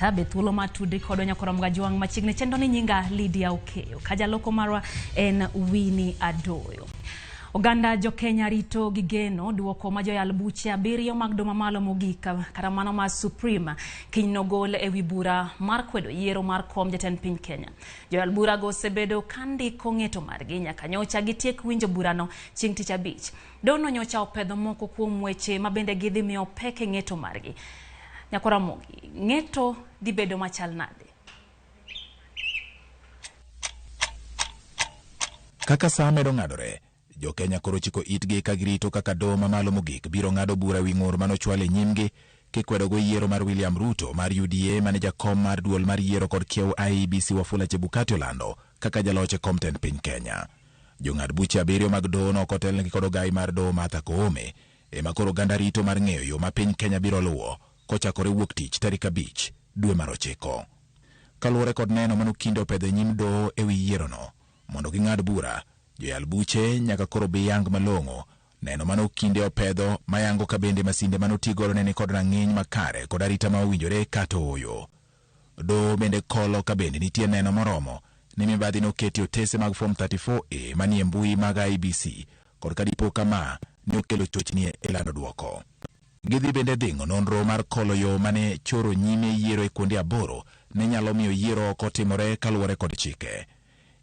Be thuolo mar tudri kodwa nyakoro Mgajwang' machiegni chendo ni nyinga Lydia Okeyo ka jaloko marwa en Winnie Adoyo. Oganda jo-Kenya rito gi geno duoko ma joyal buche abiriyo mag doho mamalo mogik kata mano mar Supreme kiny nogol e wi bura mar kwedo yiero mar kom jatend piny Kenya. Joyal burago osebedo ka ndiko ng'eto margi nyaka nyocha gitiek winjo burano chieng' tich abich. Dohono nyocha opedho moko kuom weche ma bende gidhi miyo pek e ng'eto margi. Nyakwar Ramogi, ng'eto dhi bedo machal nade? Kaka saa medo ng'adore, jo-Kenya koro chiko itgi ka girito kaka doho mamalo mogik biro ng'ado bura ewi ng'ur manochwal e nyimgi kikwedogo yiero mar William Ruto mar UDA mane jakom mar duol mar yiero kod kiew IEBC Wafula Chebukati olando kaka jaloch e kom tend piny Kenya. Jong'ad buche abiriyo mag doho no kotelnegi kod ogai mar doho Martha Koome ema koro oganda rito mar ng'eyo yo ma piny Kenya biro luwo kochakore wuok tich tarik 5 dwe mar ochiko. Kaluwore kod neno mane okinde opedho e nyim doho ewi yierono, mondo ging'ad bura, joyal buche nyaka koro bi yang malong'o neno mane okinde opedho mayango ka bende masinde mane otigodo ne nikod rang'iny makare kod arita ma owinjore kata ooyo. Doho bende kolo ka bende nitie neno moromo ni mibadhi noketi otese mag Form 34A manie mbui mag IEBC kod ka dipo ka ma ne okelo chochni e lando duoko. Gidhi bende dhing'o nonro mar kolo yo mane choro nyime yiero e kuonde aboro ne nyalo miyo yiero ok otimore kaluwore kod chike.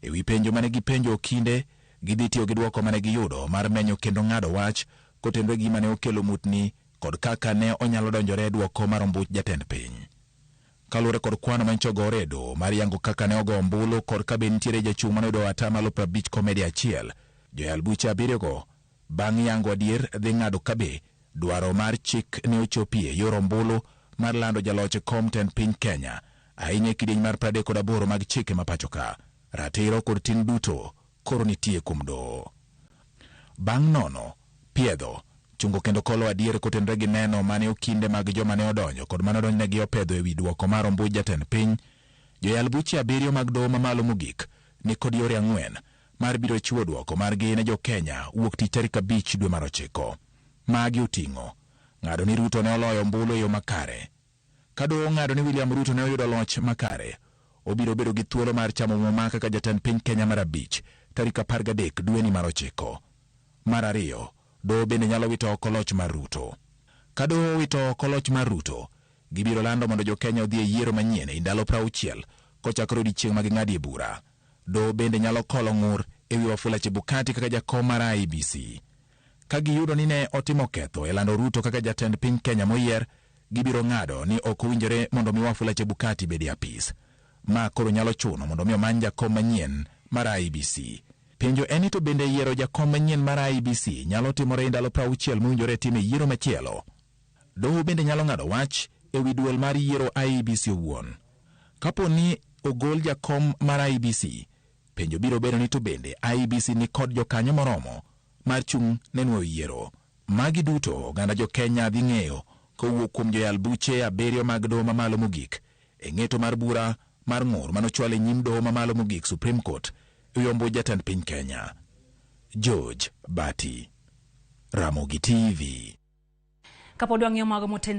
E wi penjo mane gipenjo okinde, gidhi tiyo gi duoko mane giyudo mar menyo kendo ng'ado wach kotenore gi gima ne okelo mutni kod kaka ne onyalo donjore e duoko mar ombuch jatend piny. Kaluwore kod kwano manyicha ogore e doho mar yango kaka ne ogo ombulu kod ka be nitiere jachung' mane oyudo atamalo 50 komedi achiel, joyal buche abiriyogo bang' yango adier dhi ng'ado ka be dwaro mar chik ne ochopie yor ombulu mar lando jaloch e kom tend piny Kenya, ahinya e kidieny mar 38 mag chike ma pacho ka. Ratiro kod ting' duto koro nitie kuom doho. Bang' nono, piedho, chungo kendo kolo adier kotenore gi neno mane okinde mag joma ne odonjo kod mane odonjnegi opedho ewi duoko mar ombuch jatend piny, joyal buche abiriyo mag doho mamalo mogik ni kod yore ang'wen mar biro chiwo duoko margi ne jo-Kenya wuok tich tarik 5 dwe mar ochiko. Magi oting'o ng'ado ni Ruto ne oloyo ombulu e yo makare. Ka doho ong'ado ni William Ruto ne oyudo loch makare, obiro bedo gi thuolo mar chamo muma kaka jatend piny Kenya mar abich tarik 13 dweni mar ochiko. Mar ariyo, doho bende nyalo wito oko loch mar Ruto. Ka doho owito oko loch mar Ruto, gibiro lando mondo jo-Kenya odhi e yiero manyien ei ndalo 60 kochakore odiechieng' ma ging'adie bura. Doho bende nyalo kolo ng'ur ewi Wafula Chebukati kaka jakom mar IEBC. Ka giyudo ni ne otimo ketho e lando Ruto kaka jatend piny Kenya moyier, gibiro ng'ado ni ok owinjore mondo mi Wafula Chebukati bed e apis. Ma koro nyalo chuno mondo mi omany jakom manyien mar IEBC. Penjo en ni to bende yiero jakom manyien mar IEBC nyalo timore e ndalo 60 mowinjore time yiero machielo? Doho bende nyalo ng'ado wach ewi duol mar yiero IEBC owuon. Kapo ni ogol jakom mar IEBC, penjo biro bedo ni to bende IEBC ni kod jokanyo moromo mar chung' ne nuoyo yiero. Magi duto oganda jo-Kenya dhi ng'eyo kowuok kuom joyal buche abiriyo mag doho mamalo mogik e ng'eto mar bura mar ng'ur manochwal e nyim doho mamalo mogik Supreme Court e ombuch jatend piny Kenya. George Bati, Ramogi TV. Kapod wang'iyo mago moten